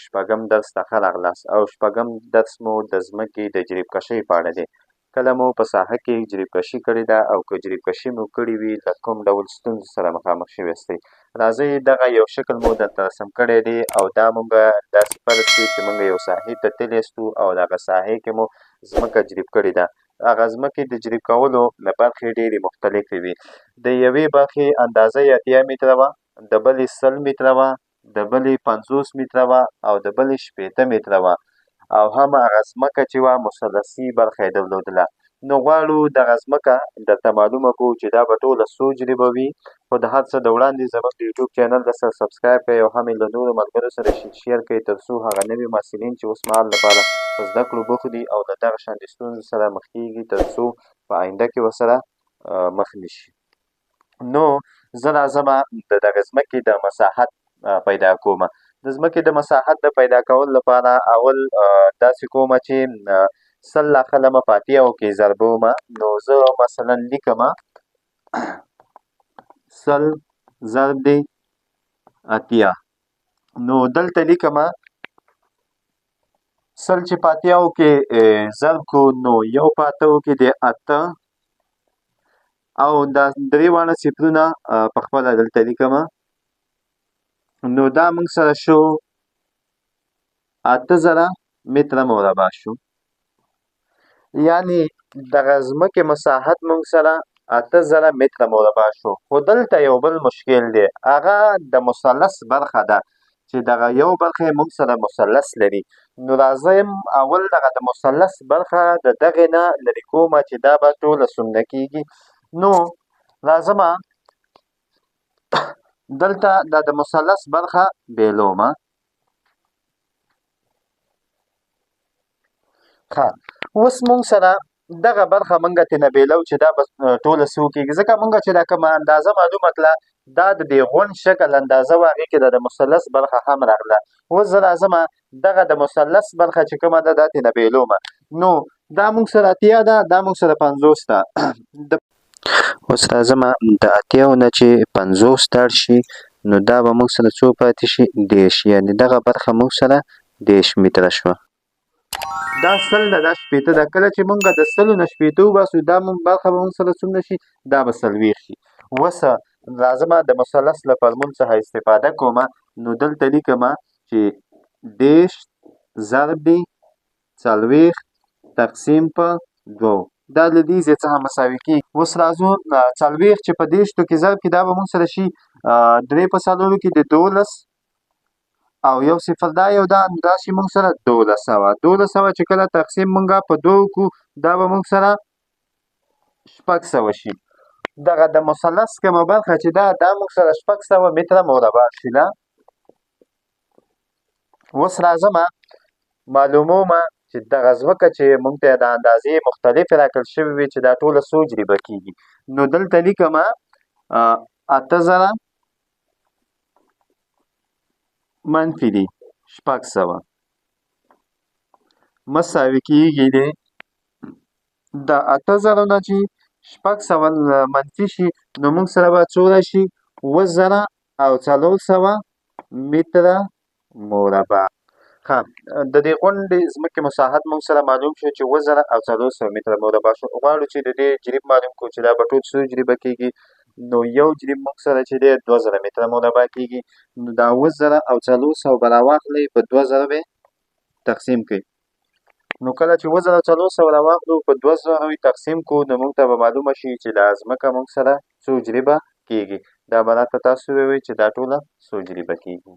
شپږم درس ته ښه راغلاست او شپږم درس مو د ځمکې د جریب کشۍ په اړه دی. کله مو په ساحه کې جریب کشي کړې ده او که جریب کشي مو کړې وي، له کوم ډول ستونزو سره مخامخ شوي یاستئ؟ راځئ، دغه یو شکل مو درته رسم کړی دی او دا مونږ داسې فرض کړئ چې مونږ یو ساحې ته تللي یاستو او دغه ساحې کې مو ځمکه جریب کړې ده. هغه ځمکې د جریب کولو برخې ډېرې مختلفې وي. د یوې برخې اندازه یې 80 متره وه، د بلې 100 متره وه، د بلې 50 متره وه او د بلې 60 متره وه، او هم هغه ځمکه چې وه مثلثي برخه یې درلودله. نو غواړو دغه ځمکه درته معلومه کړو چې دا به ټوله څو جریبه وي. خو د هر څه د وړاندې زموږ د یوټیوب چینل در سره subscribe کړئ او هم یې له نورو ملګرو سره share کړئ، تر څو هغه نوي محصلین چې اوس مهال لپاره په زده کړو بوخت دي او له دغه شان د ستونزو سره مخ کېږي، تر څو په آینده کې ورسره مخ نه شي. نو زه راځم د دغې ځمکې د مساحت پیدا کوم. د ځمکې د مساحت د پیدا کولو لپاره اول داسې کوم چې 100 لاخلمه په اتیاو کې ضربوم. نو زه مثلا لیکم 100 ضرب دی 80. نو دلته لیکم 100 چې په اتیاو کې ضرب کو، نو یو په اتو کې دی اته، او دا درې واړه صفرونه په خپله دلته لیکم. نو دا موږ سره شو 8000 متره مربع شو. یعنی دغه ځمکې مساحت موږ سره 8000 متره مربع شو. خو دلته یو بل مشکل دی، هغه د مثلث برخه ده چې دغه یو برخه یې موږ سره مثلث لري. نو راځم اول دغه د مثلث برخه د دغې نه لرې کومه چې دا به ټوله څومره کېږي. نو راځم دلته دا د مثلث برخه بېلومه. ښه، اوس موږ سره دغه برخه موږ ترې نه بېلو چې دا به ټوله څو کېږي، ځکه موږ چې دا کومه اندازه معلومه کړه دا د دې غونډ شکل اندازه وه، هغې کې د مثلث برخه هم راغله. اوس زه راځم دغه د مثلث برخه چې کومه ده دا ترې نه بېلومه. نو دا موږ سره 80 ده، دا موږ سره 50 ده. اوس راځم د اتیاو نه چې 50 تړ شي، نو دا به موږ سره څو پاتې شي؟ 30. یعنې دغه برخه موږ سره 30 متره شوه. دا 100 ده، دا 60 ده. کله چې مونږ د سلو نه 60 وباسو، دا مونږ برخه به مونږ سره څومره شي؟ دا به 40 شي. اوس راځم د مثلث له فرمول څخه استفاده کوم. نو دلته لیکم چې 30 ضرب دی 40 تقسیم په دوو، دا له دې ځای څخه مساوي کېږي. اوس راځو 40 چې په دېرشتو کې ضرب کړي، دا به مونږ سره شي درې په څلورو کې د دولس او یو صفر دا یو دا، نو دا شي مونږ سره دولس سوه. دولس سوه چې کله تقسیم مونږ په دوو کړو، دا به مونږ سره 600 شي. دغه د مثلث کومه برخه چې ده، دا مونږ سره 600 متره مربع شي. دا اوس راځم معلومومه چې دغه ځمکه چې مونږ ته د اندازې مختلفې راکړل شوې وي چې دا ټوله څو جریبه کېږي. نو دلته لیکم 8000 منفي دي 600 مساوي کېږي دی د 8000 نه چې 600 منفي شي، نو موږ سره به څو راشي؟ 7400 متره مربع. ښه، د دې غونډې ځمکې مساحت موږ سره معلوم شو چې 7400 متره مربع شو. غواړو چې د دې جریب معلوم کړو چې دا به ټول څو جریبه کېږي. نو یو جریب موږ سره چې دی 2000 متره مربع کېږي. نو دا 7400 به راواخلئ، په 2000 به تقسیم کړئ. نو کله چې 7400 راواخلو په 2000 یې تقسیم کړو، نو موږ ته به معلومه شي چې دا ځمکه موږ سره څو جریبه کېږي. دا به راته تاسو ووایئ چې دا ټوله څو جریبه کېږي.